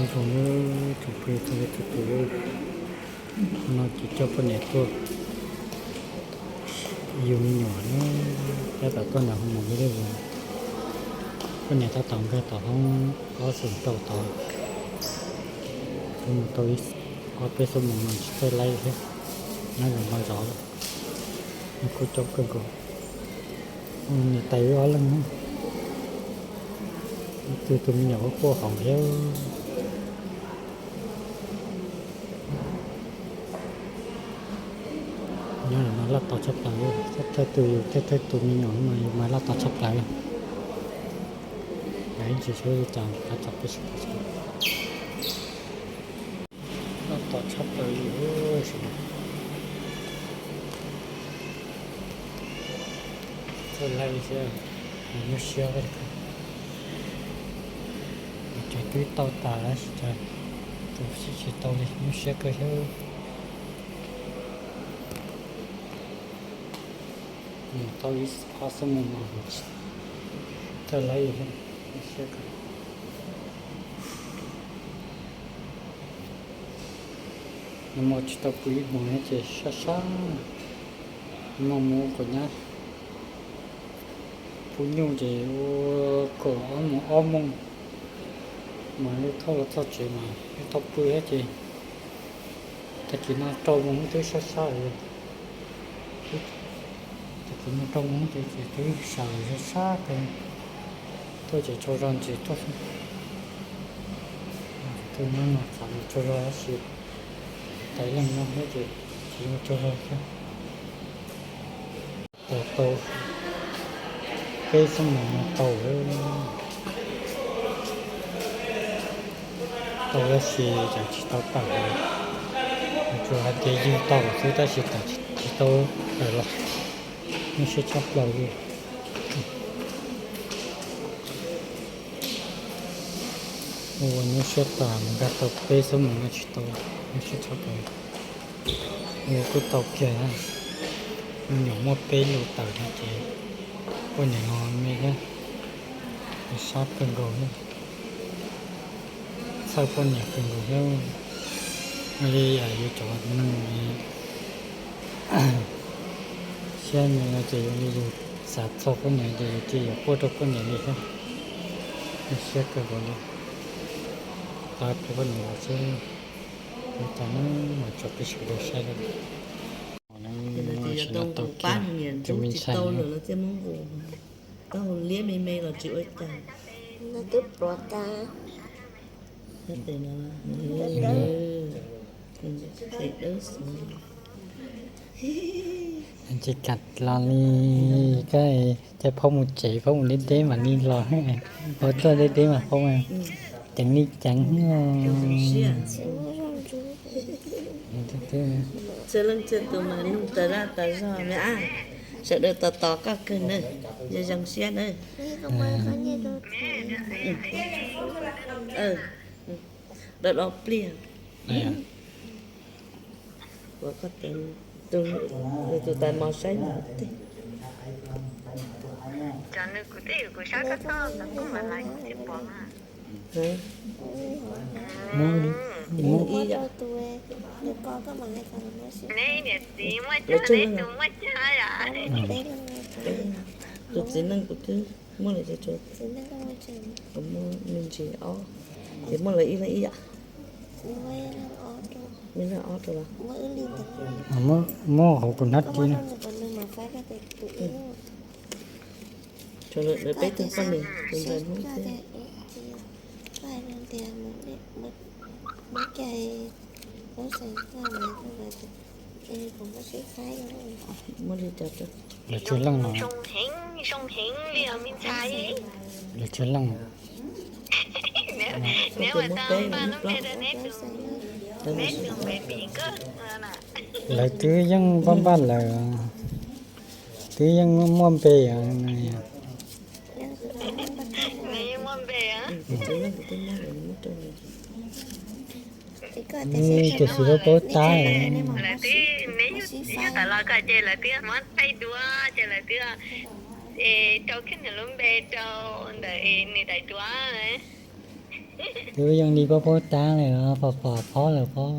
Zoo tsoom phooj ywg txhua leej txhua tus, no ces coj poj niam tuaj yug me nyuam na, tab tom tuaj ntawm hoo maum Vib Dej Vus. Poj niam tab tom nkag tom hoob ob xeem rau tod, twb mus tau ob peb xuab moos no tsis txawj laib thiab, nyob zoo no zov lawm, nws kuj coob kawg nkaus. Niam tais wb ob leeg na, ib tug tus me nyuam kuj quaj hauv thiab. Nyob no laj tos tshaj plaws, thawj thawj tus, thawj thawj tus me nyuam no mas laj tos tshaj plaws. Ib ntsis seb cas qab tso peb sawv daws saib. Laj tos tshaj plaws li, txawj laij thiab, nyuaj siab kawg. Cov twb tau tas tab sis cov tus tsis tau li nyuaj siab kawg thiab. Mus tau ib ob xuab moos no txawj laij thiab, nyuaj siab kawg. Nag hmo tsis tau pw ib hmo ces sab sab, nag hmo mus ua nyab pub nyuj ces ua kaum ob moos ob moos mas li thauj los txog tsev mas li tau pw thiab ces tag kis no rau moos twb sab sab li. Tag kis no rau moos ces twb sawv sab sab kawg, tuaj ces tsaug zog ntsis tuaj xwb. Tus no mas txav tsaug zog tab sis tais leej no thiab ces tsis zoo tsaug zog thiab. Tau tau peb xuab moos no tau, tau tab sis tseem tsis tau tawm los, tsuas hais tias yug tau xwb tab sis tawm tsis tau tawm los, nyuaj siab tshaj plaws li. Ua nyuaj siab tas, mus nkag tau peb xuab moos no tsis tau, nyuaj siab tshaj plaws. Ua kuj tau kiag, me nyuam muaj peb lub tawm no ces poj niam los me thiab, sab kawg nkaus thiab, txhawj poj niam kawg nkaus thiab. Li yus cov neeg siab me no ces yus li yus xav txog poj niam ces yus cia yus quaj rau poj niam li thiab, nyuaj siab kawg nkaus li. Tab pliag poj niam los xwb, ua cas na, mas tso peb sawv daws saib. Tus me ntxhais, tus me ntxhais liab me me los tsis ua cas. Twb pluav tas. Ces kam los li, koj cas phob mus tsev, phob mus deb deb mam li los, phob tuaj deb deb mas phob mas ceev li ceev. Txhua leej txhua tus mas nug tas zaj tas zog na, sawv daws tos tos koj kawg na, zoo zoo siab na. Dhau dhau pliag. Ua koj tus, nws tus tais mos saib. Cov nws kuv twb yog kuv sab koj txoj ntawd kuj mam lais tsis pom. Ib yam. Lawv tsawg leej? Tus txiv neej kuv twb muaj lawv, kuv muaj me ntsis ob, ces muaj lawv ib leeg ib yam. Ib leeg ob rau los? Muab hauv kuv hnab ris na. Tshuav lawv peb tug poj niam tus ntawd Hmoob thiab. Muab li cas rau? Lawv tsawg leej no? Lawv tsawg leej? Lawv twb yeej npaj npaj lawm, twb yeej muaj npe. Nws tiam sis paub tab. Lawv twb muab thaij duab ces lawv twb rau kiag nws lub npe rau ntawm nws daim duab. Twb yeej li pab pab tab lawm, pom pom phob lawm pab.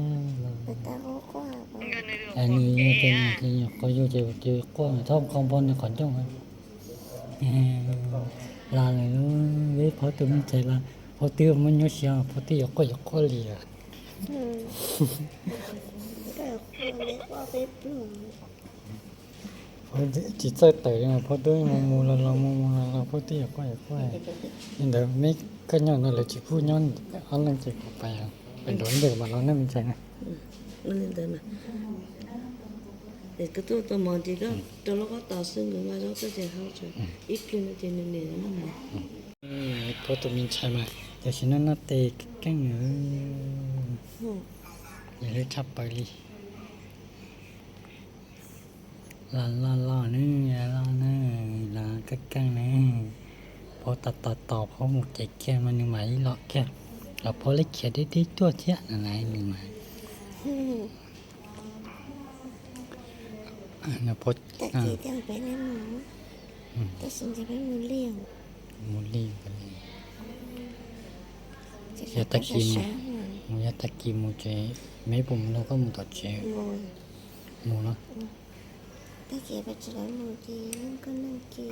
Nws yog tias nws nyuam qhuav yug ces quaj, txhob kho npog nws qhov ncauj. Los lawm, peb phob tus me ntxhais los, phob twb muab nyuaj siab, phob twb yuav quaj yuav quaj li lawm. Phob tsis txawj tawm li, phob twb mus mus los los mus mus los los, phob twb yuav quaj yuav quaj. Li ntawd me koj nyob no lawv tsis pub nyob ob leeg ces kuv pais, pais nrad ntej kuv mam los ne me ntxhais na. Ua li ntawd mas, es koj tuaj tau mov ces koj rau lub pob tw xwb, nkawd nqa zaub tuaj ces hau tso, ib pliag no ces nws niam noj mas. Pab tus me ntxhais mas tam sim no noj tes keej, yog lub tshaj plaws li. Los los los nawb, los nawb, los keej keej nawb. Pab tos tos tos pab mus ces kiag mas nws mam li los kiag, los pab lub khiav deb deb tuaj thiab na, nws mas. Mus li, yog tag kis mus, yog tag kis mus ces me puas mus nrog koj mus tom tsev? Mus no. Tag kis peb tsis tau mus ces yeej koj neej ces,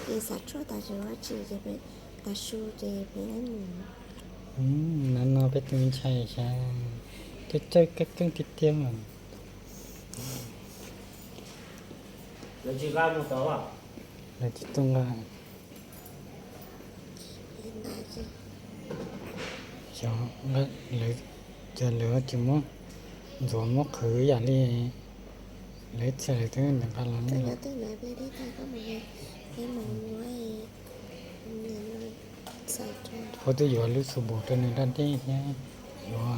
ces xav tshuaj tas sis ua tsis ces peb tas su ces peb mus. No no peb tus me ntxhais xyov, coj coj keej keej tiag tiag mas. Lawv tsis tau nqa. Xyov lawv, cas lawv tsis muab ntxuav muab qhwv yam li lawv txhia lawv twb nqa los ne. Pab twb yuav lub xu bus rau nws da dej thiab, yuav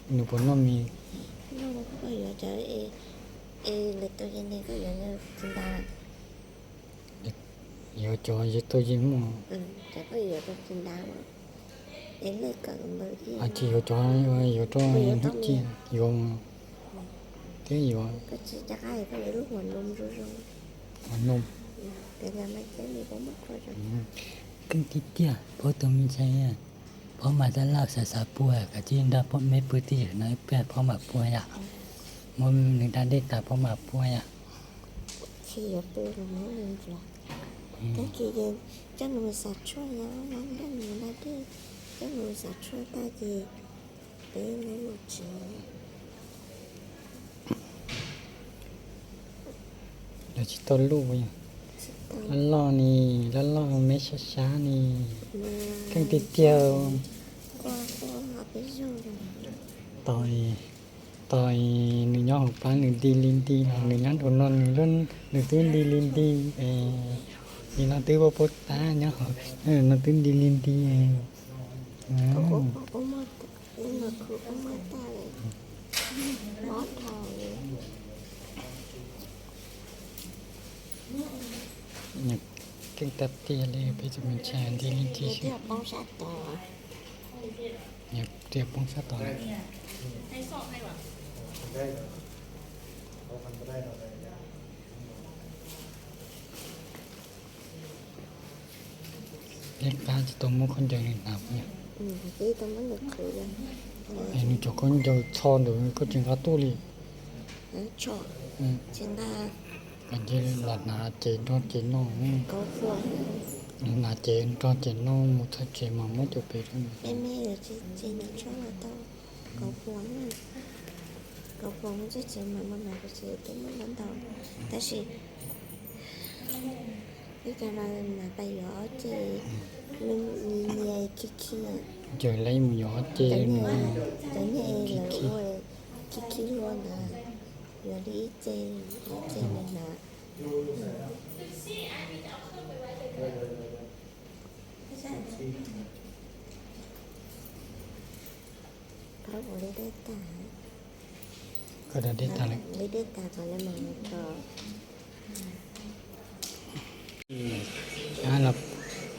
nws puas noj mis. Yuav cov yog tau yeej muaj. Tsis yuav cov yuav rau hnub ci yuav, twb yuav. Ua no, keej tiag tiag, pab tus me ntxhais, pab mas tab laj xav xav puag, kav tsij nrog pab me pw twj ywm no ib pliag pab mam puag yom. Muab nws da dej tas pab mam puag yom. Tag kis coj nws mus xav tshuaj, coj nws mus da dej, coj nws mus xav tshuaj tag ces peb mus tsev. Lawv tsis tau luj, loj loj ni, loj loj me sab sab ni, keej tiag tiag. Tos, tos nws nyob hauv plab nws nti li nti, nws nyob nraum no nws, nws twb nti li nti. Nim no twb pab pab tab nyob hauv no twb nti li nti. Keej tag tiag li peb tus me ntxhais nti li nti xwb. Nws tias poob sab tod. Liab qab tsis tau muab khaub ncaws nws hnav. Es nws cov khaub ncaws txho ntawd koj tsis nqa tuaj li. Ces los hnav ces nrog ces noj, hnav ces nrog ces noj mus txog tsev mas muab cov pem rau. Tab sis ib co no mas pab yuav ob ce, nws nias khi khi. Ces lawv mus yuav ob ce, cov niag lawv ua khi khi hlua ntawd, yuav li ib ce, ib ce li ntawd. Koj da dej tag lawm.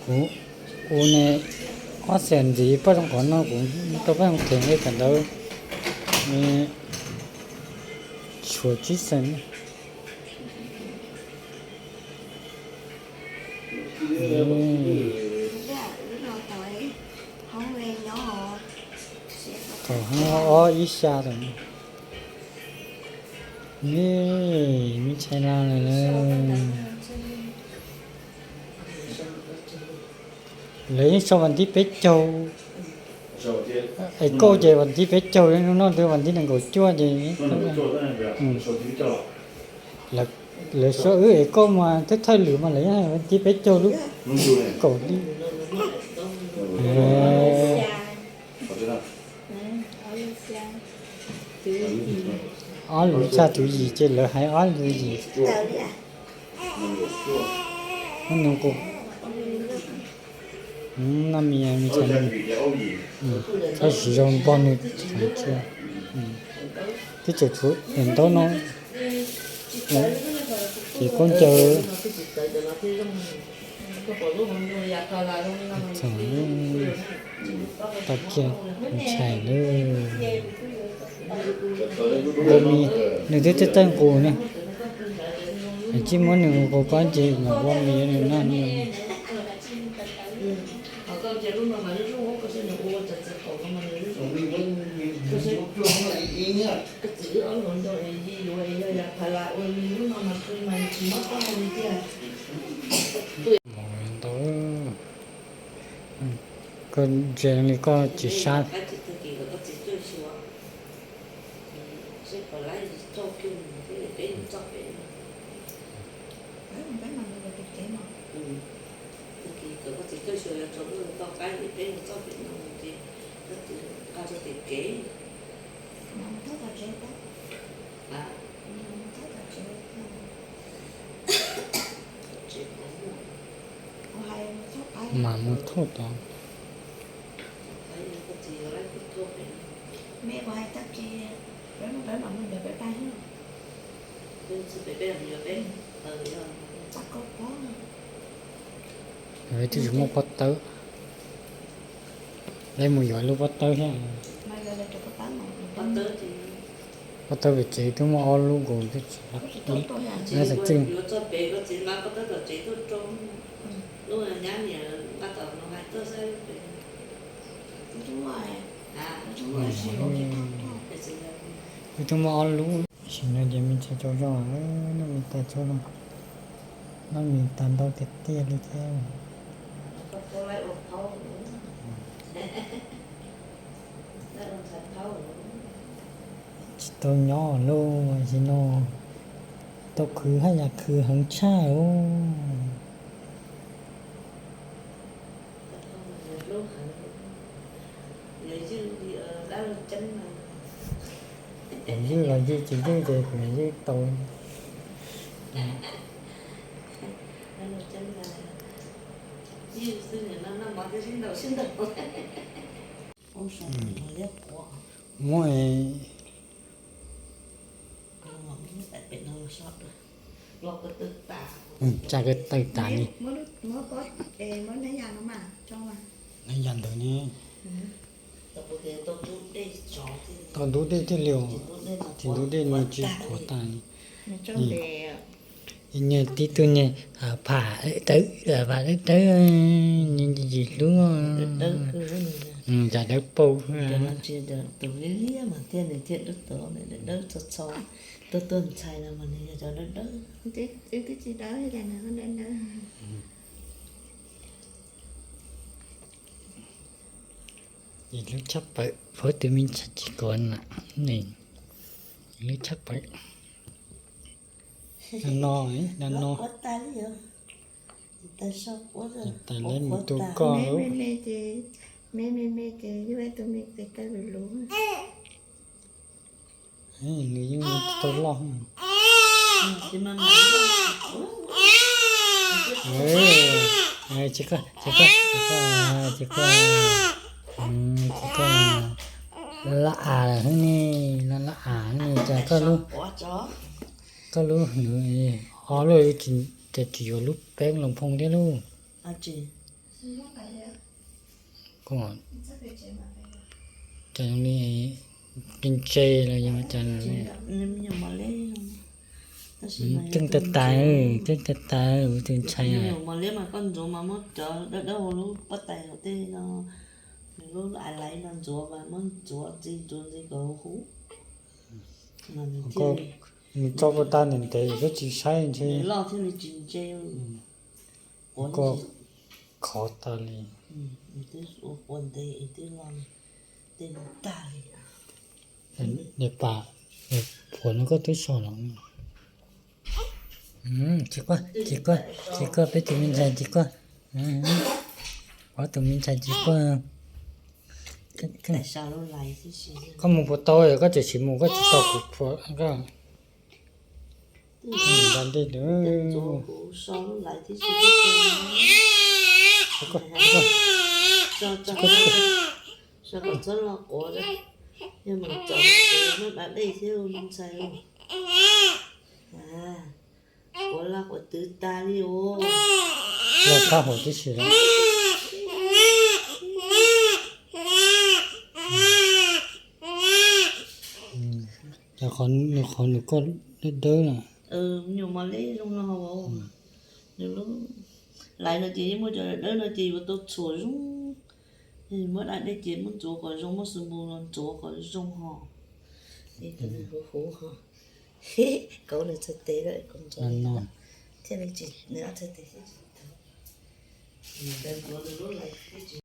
Kuv ua ne, ob xees ntxiv poj zoo qhov no kuv rau poj zoo them li tam ntawd, tshuav tsib xees. Kaum ob ib xya tawm. Nws me ntshai lawm. Lawv yeej sau vas ntib peb caug, es koj ces vas ntib peb caug, hnub no twb vas ntib nees nkaum cuaj ces lawv sau wb es koj mas thawj thawj lwm mas lawv yeej hais vas ntib peb caug lub kaum li. Ob lub xya tus yim ces lawv hais ob lub yim. Nws qus, no mis, txhob siv zog npog nws, twb tseem tshuav daim ntaub no, ces khaub ncaws. Tau kiag ntshai lawm. Ua mis, nws twb txawj txawj nqus ne, es tsis muab nws nqus koj ces mam ua mis nws noj. Ntau, koj ntsia li koj tsis sab. Mam mus thauj tod. Twb tsis muaj pob tawb, lawv mus yuav lub pob tawb thiab. Pob tawb pem tsev twb muaj ob lub nkaus twb tsis, lawv xav txwj. Wb twb muaj ob lub, sim no ces me ntshai tsaug zog, noj mis tas tsaug zog, noj mis tas ntau tiag tiag li thiab. Tsis tau nyob lauj, sim no tau khwv haj yam khwv heev tshaj os. Kuv ywj los ywj, tsis ywj ces kuv ywj tau. Muab tsa ko taw tas li. Nab yas ntawd ne, tau ntub dej thiaj li, tsis ntub dej nws tsis qhuav tas li. Niag tib tug niag pham dawb dawb, pham dawb dawb, yim hlub, zam dawb paug. Twb tsis dawb, yim hlub tshaj plaws, pab tus me ntxhais tsis kov na, yim hlub tshaj plaws. No, no, tas lawv mus tu koj. Me me ces, me me me ces yog tus me tes taw lus lus. Nws yeej tau loj. Ces koj, ces koj, ces koj, ces koj, ces koj, laj as lawm ne, no laj as ne, cas koj lub, koj lub nws ob lub, ces tsis yuav lub peeb los phoo thiab lauj. Koj, cas li, ntse ntse los yog cas li. Keej tas tas, keej tas tas, tus ntxhais. Lub lais laiv no ntxuav mas muab ntxuav ntxiv ntxuav ntxiv kom huv huv. Nws tso kuv tag ntev ntev koj tsis saib ntshe. Loj thiaj li tsis ntse. Koj khov tas li. Twb ua quas ntev twb loj, tej no tag li. Niam pam, niam phuav no koj twb so los. Ces koj, ces koj, ces koj peb tus me ntxhais ces koj, ob tus me ntxhais ces koj. Koj mus puas tau, koj tseem sim mus koj tsis tau kuv phuav koj. Nta ntej lawm. Txhob los quav, yog mus txog muab da dej thiab ntxhais. Quav laj quav twv tas li os. Laj kab hauv tib si lawm. Qhov nws koj dawb dawb na. Nyuam mos leb zoo no. Nws lub laiv no ces yeej muaj cov dawb no ces yuav tau txhuam zoo. Muab da dej ces muab ntxuav kom zoo, muab xu npus los ntxuav kom zoo ho. Huv huv ho. Kauv nws txhais tes lawm, kauv ntxuav thiaj li tsis, nws ob txhais tes thiaj tsis tau.